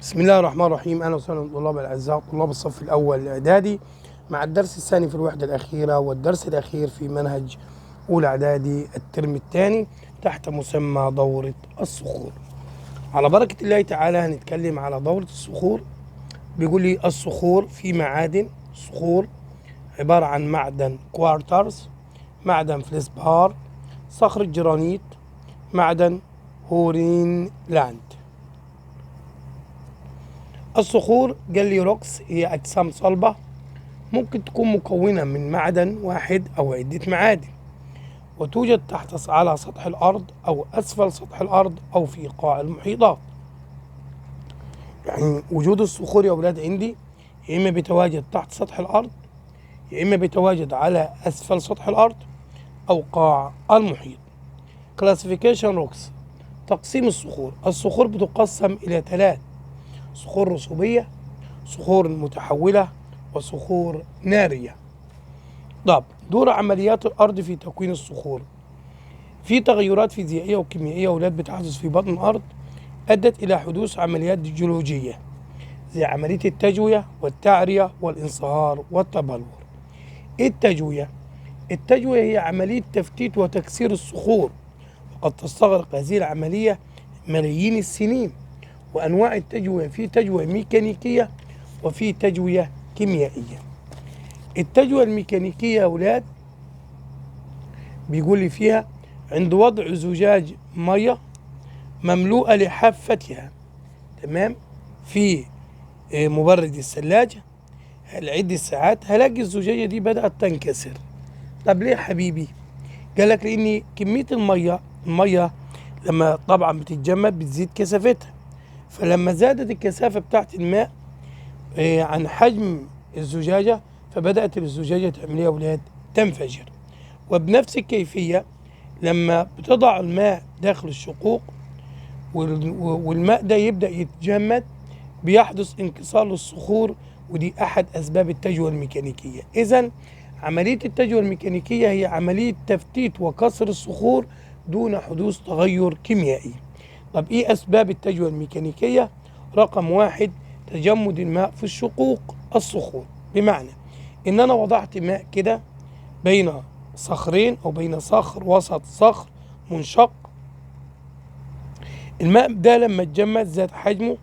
بسم الله الرحمن الرحيم. اهلا وسهلا بالطلاب الاعزاء طلاب الصف الاول الاعدادي مع الدرس الثاني في الوحدة الاخيرة والدرس الاخير في منهج اولى اعدادي الترم الثاني تحت مسمى دوره الصخور. على بركة الله تعالى هنتكلم على دوره الصخور. بيقول لي الصخور في معادن، صخور عبارة عن معدن كوارترز، معدن فلسبار، صخر الجرانيت، معدن هورينلاند. الصخور قال لي rocks هي أجسام صلبة ممكن تكون مكونة من معدن واحد أو عدة معادن، وتوجد تحت على سطح الأرض أو أسفل سطح الأرض أو في قاع المحيطات. يعني وجود الصخور يا أولاد عندي يا إما بيتواجد تحت سطح الأرض، يا إما بيتواجد على أسفل سطح الأرض أو قاع المحيط. classification rocks، تقسيم الصخور. الصخور بتقسم إلى ثلاث: صخور رسوبية، صخور متحولة، وصخور نارية. طب دور عمليات الأرض في تكوين الصخور. في تغيرات فيزيائية وكيميائية أولاد بتحدث في بطن الأرض أدت إلى حدوث عمليات جيولوجية زي عملية التجوية والتعرية والانصهار والتبلور. إيه التجوية؟ التجوية هي عملية تفتيت وتكسير الصخور، وقد تستغرق هذه العملية ملايين السنين. وأنواع التجوية في تجوية ميكانيكية وفي تجوية كيميائية. التجوية الميكانيكية يا أولاد بيقول لي فيها عند وضع زجاج مية مملوءة لحافتها، تمام، في مبرد الثلاجة لعدة ساعات، هلاقي الزجاجة دي بدأت تنكسر. طب ليه يا حبيبي؟ قال لك لأن كمية المية لما طبعا بتتجمد بتزيد كثافتها، فلما زادت الكثافة بتاعت الماء عن حجم الزجاجة فبدأت الزجاجة تعمل ايه يا أولاد؟ تنفجر. وبنفس الكيفية لما بتضع الماء داخل الشقوق والماء ده يبدأ يتجمد بيحدث انكسار للصخور، ودي أحد أسباب التجوية الميكانيكية. إذن عملية التجوية الميكانيكية هي عملية تفتيت وكسر الصخور دون حدوث تغير كيميائي. طب ايه اسباب التجوية الميكانيكية؟ رقم واحد، تجمد الماء في الشقوق الصخور، بمعنى ان انا وضعت ماء كده بين صخرين او بين صخر وسط صخر منشق، الماء ده لما اتجمد زاد حجمه،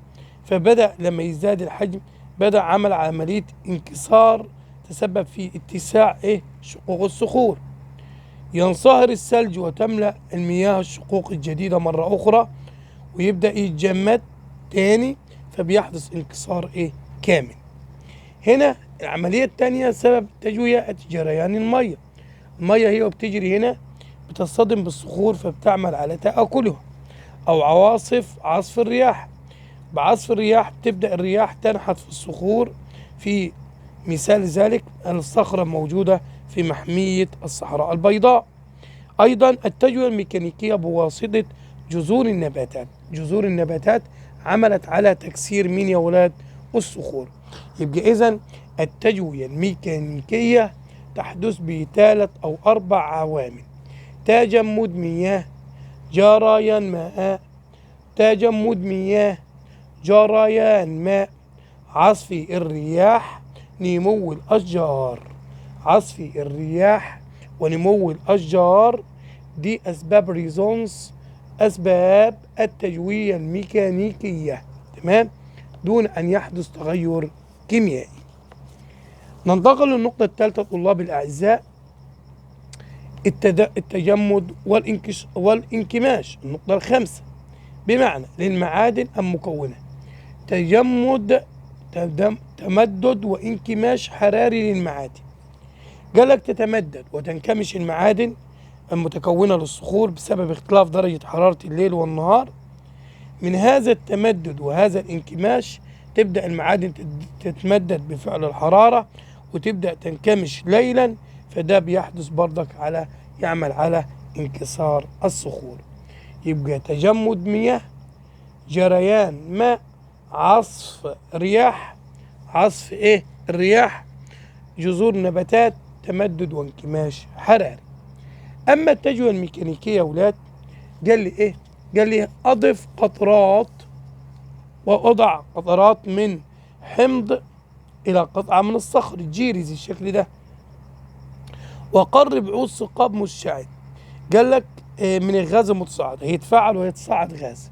فبدأ لما يزداد الحجم بدأ عمل عملية انكسار تسبب في اتساع ايه؟ شقوق الصخور. ينصهر الثلج وتملأ المياه الشقوق الجديدة مرة أخرى ويبدأ يتجمد تاني، فبيحدث انكسار ايه؟ كامل. هنا العملية التانية سبب تجوية جريان المية. المية هي وبتجري هنا بتصطدم بالصخور فبتعمل على تآكلها، أو عواصف عصف الرياح. بعصف الرياح بتبدأ الرياح تنحت في الصخور. في مثال ذلك الصخرة موجودة في محمية الصحراء البيضاء. أيضا التجوية الميكانيكية بواسطة جذور النباتات. جذور النباتات عملت على تكسير مين يا ولاد؟ الصخور. يبقى إذن التجوية الميكانيكية تحدث بثلاث أو أربع عوامل: تجمد مياه، جريان ماء، تجمد مياه، جريان ماء، عصف الرياح، نمو الأشجار. عصف الرياح ونمو الأشجار دي أسباب reasons، أسباب التجوية الميكانيكية، تمام، دون أن يحدث تغير كيميائي. ننتقل للنقطة الثالثة طلاب الأعزاء، التجمد والانكماش. النقطة الخامسة، بمعنى للمعادن المكونة تجمد، تمدد وانكماش حراري للمعادن. قالك تتمدد وتنكمش المعادن المتكونة للصخور بسبب اختلاف درجة حرارة الليل والنهار. من هذا التمدد وهذا الانكماش تبدأ المعادن تتمدد بفعل الحرارة وتبدأ تنكمش ليلا، فده بيحدث برضك على يعمل على انكسار الصخور. يبقى تجمد مياه، جريان ماء، عصف رياح، عصف ايه؟ الرياح، جذور نباتات، تمدد وانكماش حراري. اما التجوية الميكانيكية يا اولاد قال لي ايه؟ قال لي اضف قطرات وأضع قطرات من حمض إلى قطعة من الصخر الجيري زي الشكل ده، وقرب عود ثقاب مشتعل. قال لك من الغاز المتصاعد هيتفاعل ويتصاعد غاز.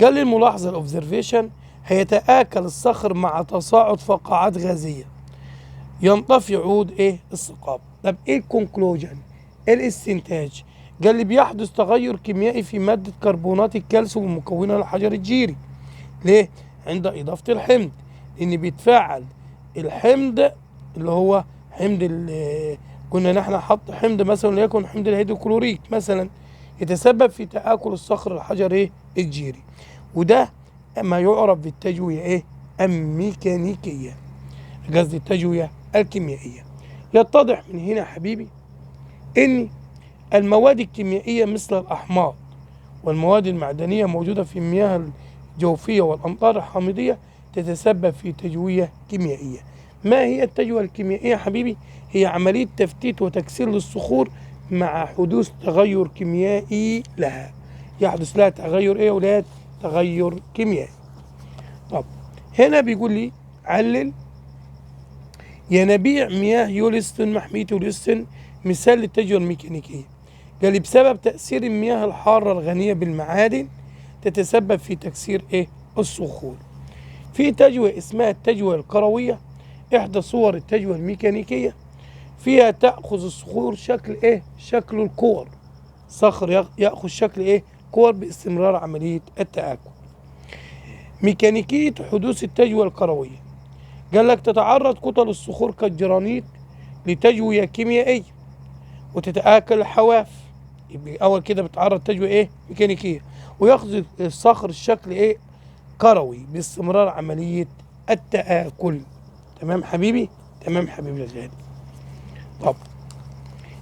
قال لي الملاحظة ال observation هيتآكل الصخر مع تصاعد فقاعات غازية، ينطفي عود ايه الثقاب. طب ايه ال conclusion؟ ايه الاستنتاج؟ قال لي بيحدث تغير كيميائي في مادة كربونات الكالسيوم المكونة للحجر الجيري. ليه؟ عند إضافة الحمض، لأن بيتفاعل الحمض اللي هو حمض كنا نحن حط حمض مثلا وليكن حمض الهيدروكلوريك مثلا، يتسبب في تآكل الصخر الحجر ايه الجيري، وده ما يعرف بالتجوية ايه الميكانيكية، قصدي التجوية الكيميائية. يتضح من هنا حبيبي ان المواد الكيميائية مثل الأحماض والمواد المعدنية موجودة في المياه الجوفية والأمطار الحامضية تتسبب في تجوية كيميائية. ما هي التجوية الكيميائية حبيبي؟ هي عملية تفتيت وتكسير للصخور مع حدوث تغير كيميائي لها، يحدث لها تغير ايه يا ولاد؟ تغير كيميائي. طب هنا بيقول لي علل ينابيع مياه يولستون محمية يولستون مثال للتجوية الميكانيكية. قال لي بسبب تأثير المياه الحارة الغنية بالمعادن تتسبب في تكسير ايه الصخور. في تجوية اسمها التجوية الكروية، إحدى صور التجوية الميكانيكية، فيها تأخذ الصخور شكل ايه؟ شكل الكور، صخر يأخذ شكل ايه؟ كور باستمرار عملية التآكل. ميكانيكية حدوث التجوية الكروية، قال لك تتعرض كتل الصخور كالجرانيت لتجوية كيميائية وتتآكل الحواف. يبقى أول كده بتعرض تجوية ايه؟ ميكانيكية، ويأخذ الصخر الشكل ايه؟ كروي باستمرار عملية التآكل. تمام حبيبي؟ تمام حبيبي الغالي. طب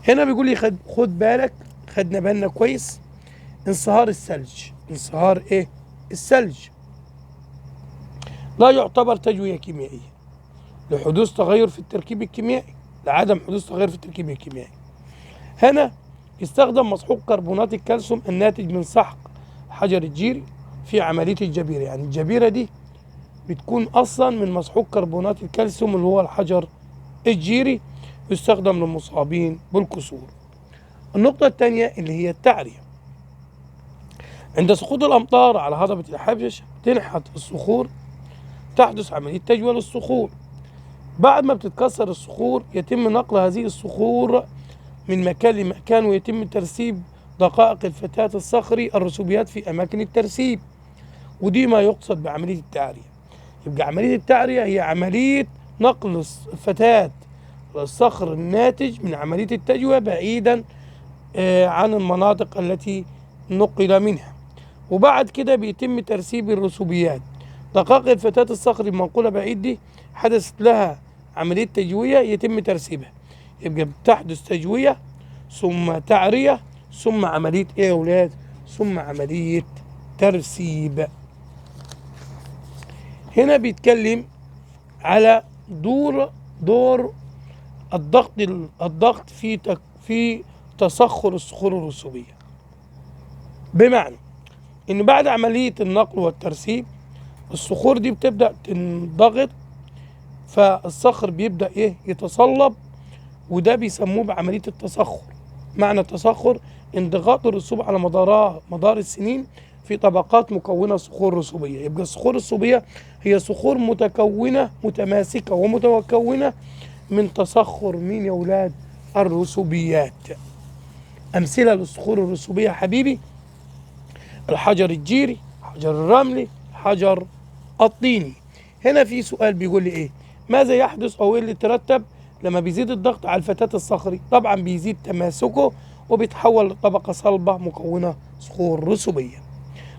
هنا بيقول لي خد بالك، خدنا بالنا كويس، انصهار الثلج، انصهار ايه؟ الثلج لا يعتبر تجوية كيميائية لحدوث تغير في التركيب الكيميائي، لعدم حدوث تغير في التركيب الكيميائي. هنا يستخدم مسحوق كربونات الكالسيوم الناتج من سحق حجر الجيري في عملية الجبيرة، يعني الجبيرة دي بتكون أصلا من مسحوق كربونات الكالسيوم اللي هو الحجر الجيري، يستخدم للمصابين بالكسور. النقطة الثانية اللي هي التعرية. عند سقوط الأمطار على هضبة الحبش تنحت الصخور، تحدث عملية تجوية للصخور. بعد ما بتتكسر الصخور يتم نقل هذه الصخور من مكان لمكان، ويتم ترسيب دقائق الفتات الصخري الرسوبيات في أماكن الترسيب، ودي ما يقصد بعملية التعرية. يبقى عملية التعرية هي عملية نقل الفتات الصخر الناتج من عملية التجوية بعيدا عن المناطق التي نقل منها، وبعد كده بيتم ترسيب الرسوبيات. دقائق الفتات الصخري المنقولة بعيد دي حدثت لها عملية تجوية يتم ترسيبها. يبقى بتحدث تجوية ثم تعرية ثم عملية ايه يا ولاد؟ ثم عملية ترسيب. هنا بيتكلم على دور الضغط في تسخر الصخور الرسوبية، بمعنى ان بعد عملية النقل والترسيب الصخور دي بتبدأ تنضغط، فالصخر بيبدأ ايه؟ يتصلب، وده بيسموه بعملية التسخر. معنى التسخر انضغاط الرسوب على مدار السنين في طبقات مكونة صخور رسوبية. يبقى الصخور الرسوبية هي صخور متكونة متماسكة ومتكونة من تسخر مين يا ولاد؟ الرسوبيات. أمثلة للصخور الرسوبية حبيبي الحجر الجيري، حجر الرملي، حجر الطيني. هنا في سؤال بيقول لي ايه؟ ماذا يحدث او ايه اللي ترتب لما بيزيد الضغط على الفتات الصخري؟ طبعا بيزيد تماسكه وبيتحول لطبقة صلبة مكونة صخور رسوبية.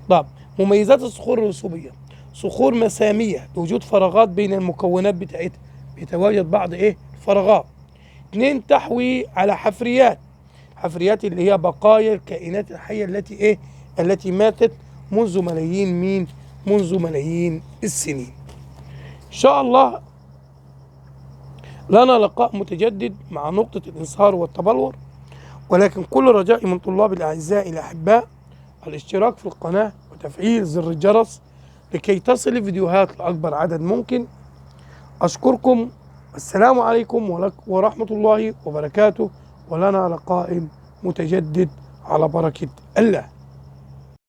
طب مميزات الصخور الرسوبية: صخور مسامية لوجود فراغات بين المكونات بتاعتها، بيتواجد بعض ايه؟ الفراغات. 2 تحوي على حفريات، حفريات اللي هي بقايا الكائنات الحية التي ايه؟ التي ماتت منذ ملايين مين؟ منذ ملايين السنين. ان شاء الله لنا لقاء متجدد مع نقطة الانصهار والتبلور، ولكن كل رجائي من طلاب الأعزاء الأحباء الاشتراك في القناة وتفعيل زر الجرس لكي تصل الفيديوهات لأكبر عدد ممكن. أشكركم، السلام عليكم ورحمة الله وبركاته، ولنا لقاء متجدد على بركة الله.